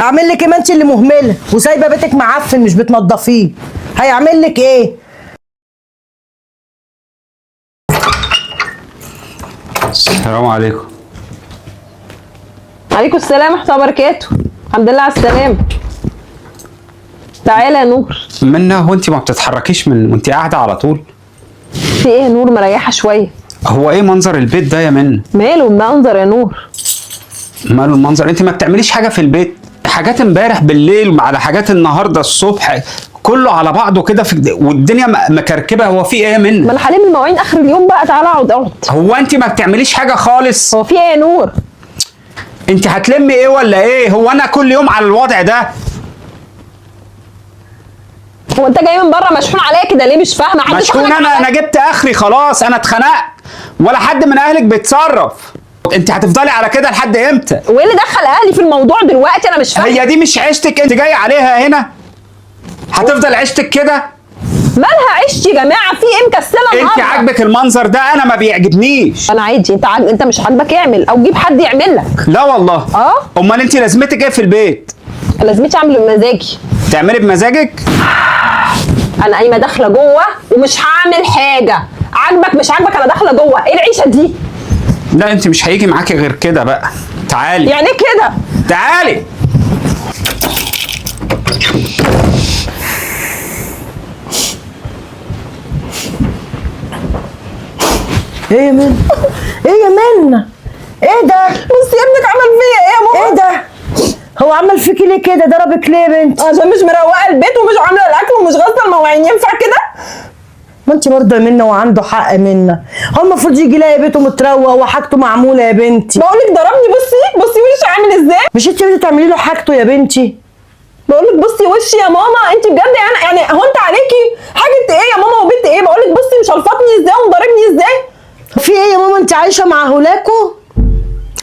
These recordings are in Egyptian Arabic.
اعمل لك ايه؟ ما انت اللي مهملة وسايبه بيتك معفن مش بتنضفيه، هيعمل لك ايه؟ السلام عليكم. عليكم السلام ورحمة الله وبركاته. الحمد لله على السلامة. تعالى يا نور. منا، هو انت ما بتتحركيش من وانت قاعدة على طول؟ في ايه يا نور؟ مريحه شوية. هو ايه منظر البيت ده يا منى؟ ماله المنظر يا نور؟ ماله المنظر؟ انت ما بتعمليش حاجة في البيت؟ حاجات امبارح بالليل على حاجات النهارده الصبح، كله على بعضه كده والدنيا مكركبه. هو في ايه يا منى؟ ما انا هلم المواعين اخر اليوم بقى. تعالى اقعد اقعد. هو انت ما بتعمليش حاجة خالص؟ هو في ايه يا نور؟ انت هتلمي ايه ولا ايه؟ هو انا كل يوم على الوضع ده؟ هو انت جاي من بره مشحون عليا كده ليه؟ مش فاهمه. حد مشحون؟ شحنك انا عليا؟ انا جبت اخري خلاص، انا اتخنقت ولا حد من اهلك بيتصرف. انت هتفضلي على كده لحد امتى؟ وايه اللي دخل اهلي في الموضوع دلوقتي؟ انا مش فاهمه. هي دي مش عيشتك انت جاية عليها هنا؟ هتفضل عيشتك كده؟ مالها عيشتي يا جماعة؟ في ايه مكسله انت النهارده؟ عاجبك المنظر ده؟ انا ما بيعجبنيش. انا عادي. انت مش عاجبك اعمل او جيب حد يعمل لك. لا والله. اه. امال انت لازمتك ايه في البيت؟ لازمتي اعمل بمزاجي. تعملي بمزاجك؟ انا قايمة داخله جوه ومش هعمل حاجة. عاجبك مش عاجبك انا داخله جوه. ايه العيشة دي؟ لا انت مش هيجي معاكي غير كده بقى. تعالي. يعني ايه كده؟ تعالي. ايه يا منى؟ ايه يا منى؟ ايه ده؟ بصي يا ابنك عمل فيا ايه يا ماما؟ ايه ده؟ هو عمل فيكي ليه كده؟ ضربك ليه يا بنتي؟ عشان مش مروقه البيت ومش عامله الاكل ومش غاسله المواعين. ينفع كده؟ ما انت برضه يا منى وعنده حق منى، هو المفروض يجي يلاقي بيته متروق وحاجته معمولة يا بنتي. بقول لك ضربني. بصي بصي وشي عامل ازاي. مش انت اللي تعملي له حاجته يا بنتي؟ بقول لك بصي وشي يا ماما. انت بجد يعني هو انت عليكي حاجة ايه يا ماما وبنت ايه؟ بقول لك بصي مشلفطني ازاي ومضاربني ازاي. في ايه يا ماما؟ انت عايشه مع هولاكو؟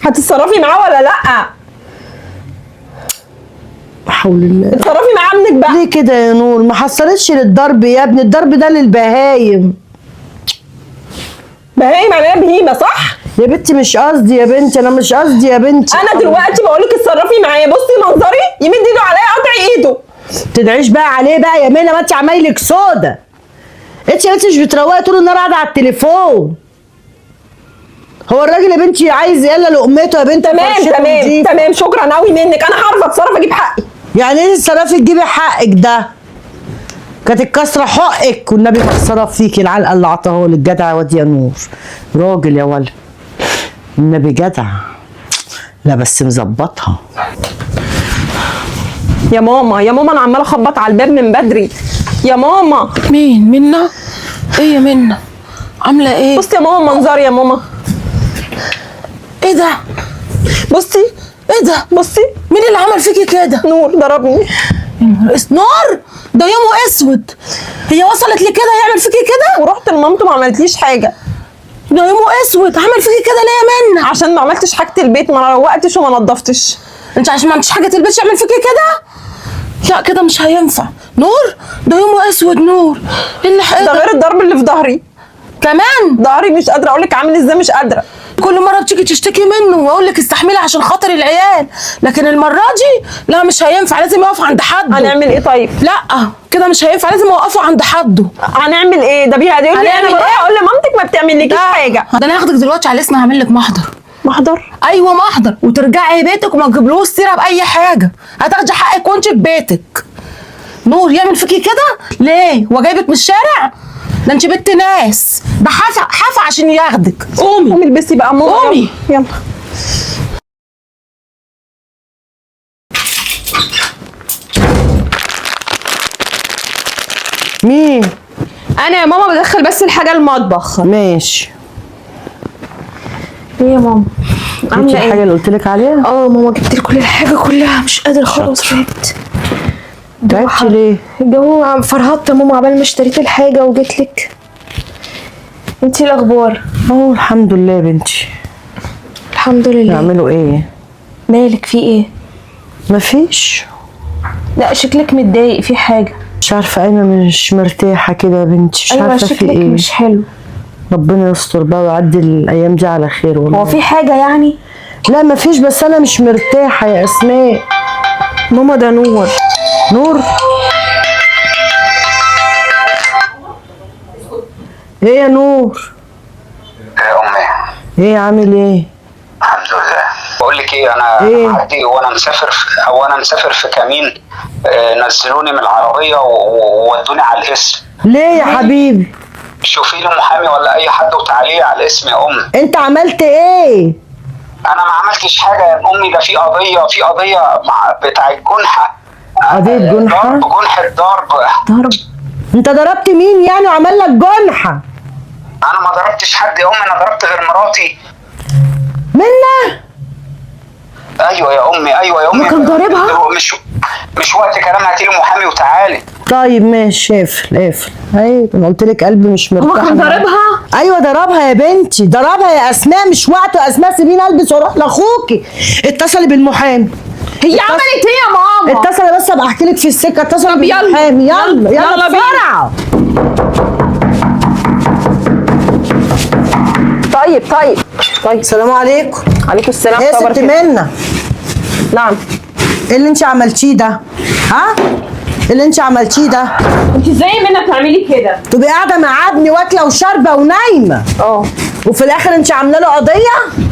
هتتصرفي معاه ولا لا؟ لا حول الله. اتصرفي معاه ابنك بقى. ليه كده يا نور؟ ما حصلتش للضرب يا ابني، الضرب ده للبهايم. بهايم يعني بهيمة صح؟ يا بنتي مش قصدي يا بنتي، انا مش قصدي يا بنتي. انا دلوقتي بقول لك اتصرفي معايا. بصي منظري يمد ايده عليا قطع ايده. تدعيش بقى عليه بقى يا منى، ما انت عمايلك سودا. انت يا بنتي مش بتروقي طول النهار قاعدة على التليفون. هو الراجل يا بنتي عايز يلا لقمته يا بنتي. تمام فرشته تمام نضيفة. تمام، شكرا قوي منك. انا هعرف اتصرف اجيب حقي. يعني ايه تصرفي تجيبي حقك ده؟ كانت الكسرة حقك والنبي ما اتصرف فيكي. العلقة اللي عطاها لك جدع يا واد يا نور، راجل يا ولد النبي جدع. لا بس مظبطها. يا ماما يا ماما انا عماله اخبط على الباب من بدري يا ماما. مين؟ منى؟ ايه يا منى؟ عامله ايه؟ بصي يا ماما منظري يا ماما. ايه ده؟ بصي ايه ده؟ بصي. مين اللي عمل فيكي كده؟ نور ضربني. نور؟ ده يومه اسود. هي وصلت لكده يعمل فيكي كده؟ ورحت لمامته ما عملتليش حاجة. ده يومه اسود. عمل فيكي كده ليه يا منى؟ عشان ما عملتش حاجة البيت، ما روقتش وما نظفتش. انت عشان ما عملتش حاجة البيت يعمل فيكي كده؟ لا كده مش هينفع. نور ده يومه اسود. نور ايه اللي ده حقيقة؟ غير الضرب اللي في ظهري. كمان ظهري مش قادرة اقول لك عامل ازاي، مش قادرة. كل مرة بتيجي تشتكي منه واقول لك استحملي عشان خاطر العيال، لكن المرة دي لا مش هينفع، لازم يقف عند حده. هنعمل ايه طيب؟ لا كده مش هينفع، لازم اوقفه عند حده. هنعمل ايه؟ ده بيهدي لي انا هنعمل بروح إيه؟ اقول لمامتك ما بتعملكيش حاجة. ده انا هاخدك دلوقتي على الاسم هعمل لك محضر. محضر؟ ايوه محضر، وترجعي بيتك وما تجيبلوش سيره باي حاجة، هتاخدي حقك وانت في بيتك. نور يعمل فيكي كده ليه؟ هو جايبك من الشارع؟ ده انت بنت ناس، ده حافة حافة عشان ياخدك. قومي قومي البسي بقى ماما. قومي. يلا. مين؟ انا يا ماما بدخل بس الحاجة المطبخ. ماشي. ايه يا ماما؟ انت عامله الحاجة ايه؟ اللي قلت لك عليها؟ اه ماما جبت لك كل الحاجة كلها، مش قادرة خلاص تعبت. تعبتي ليه؟ الجو فرهدت يا ماما عبال ما اشتريت الحاجة وجيت لك. انتي إيه الاخبار؟ اه الحمد لله يا بنتي. الحمد لله. يعملوا ايه؟ مالك في ايه؟ مفيش. لا شكلك متضايق، في حاجة؟ مش عارفه، انا مش مرتاحة كده يا بنتي، مش ايوه عارفه في شكلك ايه. مش حلو. ربنا يستر بقى ويعدي الايام دي على خير والله. هو في حاجة يعني؟ لا مفيش، بس انا مش مرتاحة يا اسماء. ماما ده نور. نور ايه يا نور؟ يا امي ايه عامل ايه؟ الحمد لله. بقول لك ايه، انا إيه؟ معدي وانا مسافر في كمين، نزلوني من العربية وودوني على القسم. ليه يا حبيبي؟ شوفي لي محامي ولا اي حد وتعالي على القسم يا امي. انت عملت ايه؟ انا ما عملتش حاجة يا امي، ده في قضية مع بتاع الجنحه. قضية جنحة؟ ضرب، جنحه، ضرب. انت ضربت مين يعني وعمل لك جنحه؟ انا ما ضربتش حد يا امي، انا ضربت غير مراتي. منا؟ ايوه يا امي، ايوه يا امي. وكان ضاربها؟ مش وقت كلام، هاتي لي محامي وتعالي. طيب ماشي، اقفل اقفل. ايوه انا قلت لك قلبي مش مرتاح. هو كان ضاربها؟ ايوه ضربها يا بنتي، ضربها يا اسماء. مش وقته يا اسماء، سيبيني البس واروح لاخوكي. اتصلي بالمحامي. هي عملت ايه يا ماما؟ اتصلي بس ابقى احكي لك في السكة. اتصلي يلا. بالمحامي. يلا يلا يلا بينا. بسرعة. طيب طيب طيب. السلام عليكم. عليكم السلام. ايه يا ست منى؟ نعم. ايه اللي انت عملتيه ده؟ ها؟ ايه اللي انت عملتيه ده؟ انت ازاي يا منى بتعملي كده؟ تبقي قاعدة مع ابني واكله وشاربه ونايمه، وفي الاخر انت عامله له قضية؟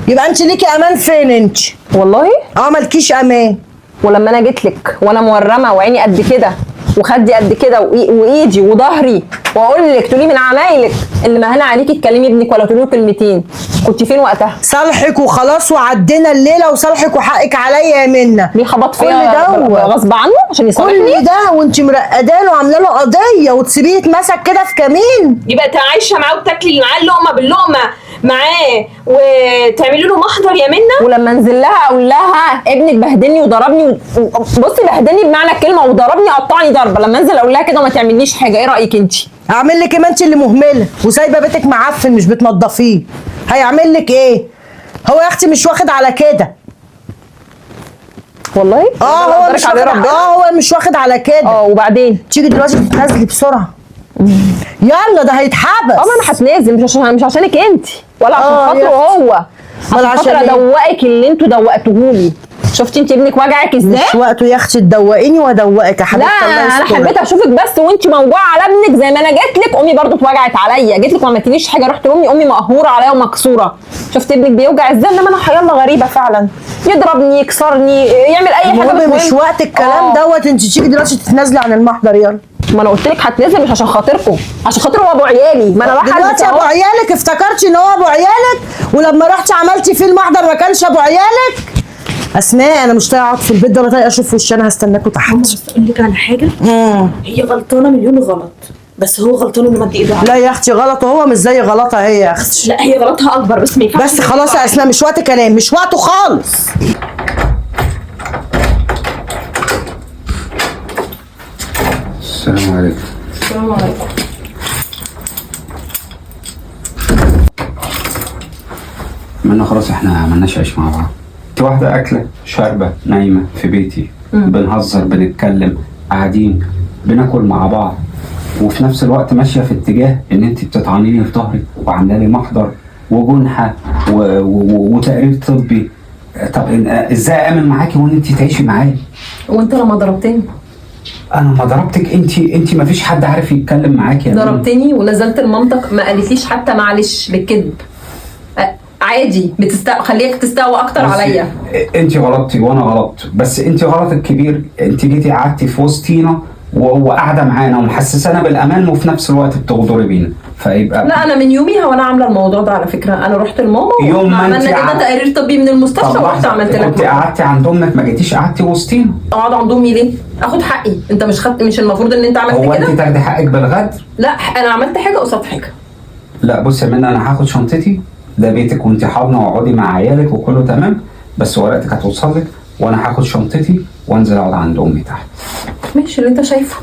يبقى انت ليكي امان فين انت؟ والله؟ اه مالكيش امان. ولما انا جيت لك وانا مورمه وعيني قد كده وخدي قد كده وايدي وظهري، واقول لك تقولي من عمايلك اللي مهانة عليكي تكلمي ابنك ولا تقولي له كلمتين، كنت فين وقتها؟ صالحك وخلاص وعدينا الليلة، وصالحك وحقك عليا يا منى. ليه خبط كل فيا دوت. غصب عنه عشان يصالحني؟ كل ده وانت مرقداله وعامله له قضية وتسيبيه يتمسك كده في كمين؟ يبقى انت عايشه معاه وبتاكلي معاه اللقمة باللقمه معاه وتعملي له محضر يا منى؟ ولما انزل لها اقول لها ابنك بهدلني وضربني بصي بهدلني بمعنى الكلمة وضربني قطعني ضربه، لما انزل اقول لها كده وما تعمليش حاجة، ايه رايك انت؟ اعمل لك ايه؟ ما انت اللي مهملة وسايبه بيتك معفن مش بتنضفيه، هيعمل لك ايه؟ هو يا اختي مش واخد على كده. والله؟ هو مش واخد، هو مش واخد على كده. وبعدين تيجي دلوقتي تتنازلي بسرعة. يلا ده هيتحبس. ما انا هتنازل، مش عشانك انت ولا عشان خاطره هو، ولا عشان خاطر عشان إيه؟ ادوقك اللي انتوا دوقتوهولي. شفتي انت ابنك وجعك ازاي؟ مش وقته يا اختي تدوقيني وادوقك يا حبيبتي. لا الله انا يسترك. حبيت اشوفك بس وانت موجوعه على ابنك زي ما انا جيت لك، امي برضو اتوجعت عليا، جيت لك وما عملتليش حاجة، رحت لامي، امي مقهوره عليا ومكسوره. شفت ابنك بيوجع ازاي؟ انما انا حيالله غريبة فعلا، يضربني يكسرني يعمل اي حاجة. المهم مش وقت الكلام دوت، انت تيجي دلوقتي تتنازلي عن المحضر. يلا. ما انا قلت لك هتنزل مش عشان خاطركم، عشان خاطر هو ابو عيالي. ما انا رايحة دلوقتي ابو عيالك، افتكرتي ان هو ابو عيالك، ولما رحتي عملتي فيه المحضر ما كانش ابو عيالك؟ اسماء انا مش طايقة اقعد في البيت ده ولا طايقة اشوف وشي، انا هستناكوا تحت. بس اقول لك على حاجة، هي غلطانة مليون غلط، بس هو غلطان انه مد ايده عليها. لا يا اختي غلط، وهو مش زي غلطها هي يا اختي. لا هي غلطها اكبر، بس ما ينفعش. بس خلاص يا اسماء مش وقت كلام، مش وقته خالص. السلام عليكم. السلام عليكم. منا خلاص احنا ملناش عيش مع بعض. انت واحدة أكلة شاربة نايمة في بيتي، بنهزر بنتكلم قاعدين بناكل مع بعض، وفي نفس الوقت ماشية في اتجاه ان انت بتطعنيني في ظهري وعاملة لي محضر وجنحة وتقرير طبي. طب ازاي أأمن معاكي وان انت تعيشي معايا؟ وانت لما ضربتني؟ انا ما ضربتك، انت ما فيش حد عارف يتكلم معاكي يا ضربتني ونزلت لمامتك ما قالتليش حتى معلش بالكذب. عادي خليك تستقوى اكتر عليا. انت غلطتي وانا غلطت، بس انت غلطك كبير. انت جيتي قعدتي في وسطينا وقاعدة معانا ومحسسانا بالامان، وفي نفس الوقت بتغدري بينا. فيبقى لا انا من يوميها وانا عامله الموضوع ده على فكرة. انا رحت لماما يوم ما انت عملنا كده تقرير طبي من المستشفى ورحت عملت لك. كنت قعدتي عند امك، ما جيتيش قعدتي وسطينا. اقعد عند امي ليه؟ اخد حقي. انت مش خدت، مش المفروض ان انت عملت كده؟ هو انت تاخدي حقك بالغدر؟ لا انا عملت حاجة قصاد حاجة. لا بصي يا منى، انا هاخد شنطتي، ده بيتك وانت حاضنة واقعدي مع عيالك وكله تمام، بس ورقتك هتوصل لك، وانا هاخد شنطتي وانزل اقعد عند امي تحت. ماشي اللي انت شايفه.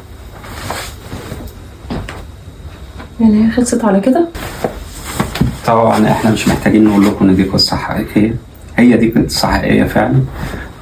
يعني هي خلصت على كده؟ طبعا احنا مش محتاجين نقول لكم ان دي قصة حقيقية، هي دي قصة حقيقية فعلا،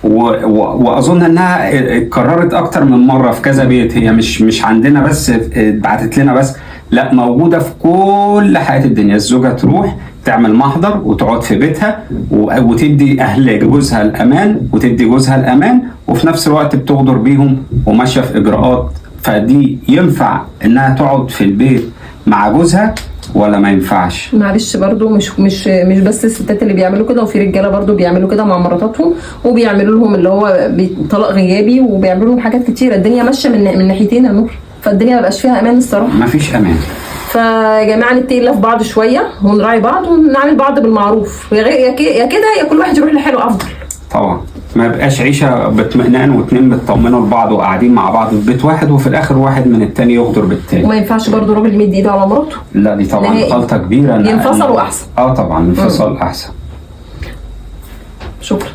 واظن انها اتكررت اكتر من مرة في كذا بيت. هي مش عندنا بس اتبعتت لنا بس، لا موجودة في كل حياة الدنيا. الزوجة تروح تعمل محضر وتقعد في بيتها وتدي اهل جوزها الامان وتدي جوزها الامان، وفي نفس الوقت بتغدر بيهم وماشية في اجراءات. فدي ينفع انها تقعد في البيت مع جوزها ولا ما ينفعش؟ معلش برضو مش بس الستات اللي بيعملوا كده، وفي رجاله برضو بيعملوا كده مع مراتاتهم، وبيعملوا لهم اللي هو طلاق غيابي، وبيعملوا لهم حاجات كتيرة. الدنيا ماشية من ناحيتين يا نور، فالدنيا ما بقاش فيها امان الصراحة. ما فيش امان. فيا جماعة نتقي الله في بعض شوية، ونراعي بعض، ونعامل بعض بالمعروف، يا كده يا كل واحد يروح لحاله افضل. طبعا ما يبقاش عيشه باطمئنان واتنين بيطمنوا لبعض وقاعدين مع بعض في بيت واحد، وفي الاخر واحد من التاني يغدر بالتاني. وما ينفعش برضو راجل يمد ايده على مراته. لا دي طبعا نهائي. غلطه كبيرة. ينفصلوا احسن. اه طبعا انفصال احسن. شكرا.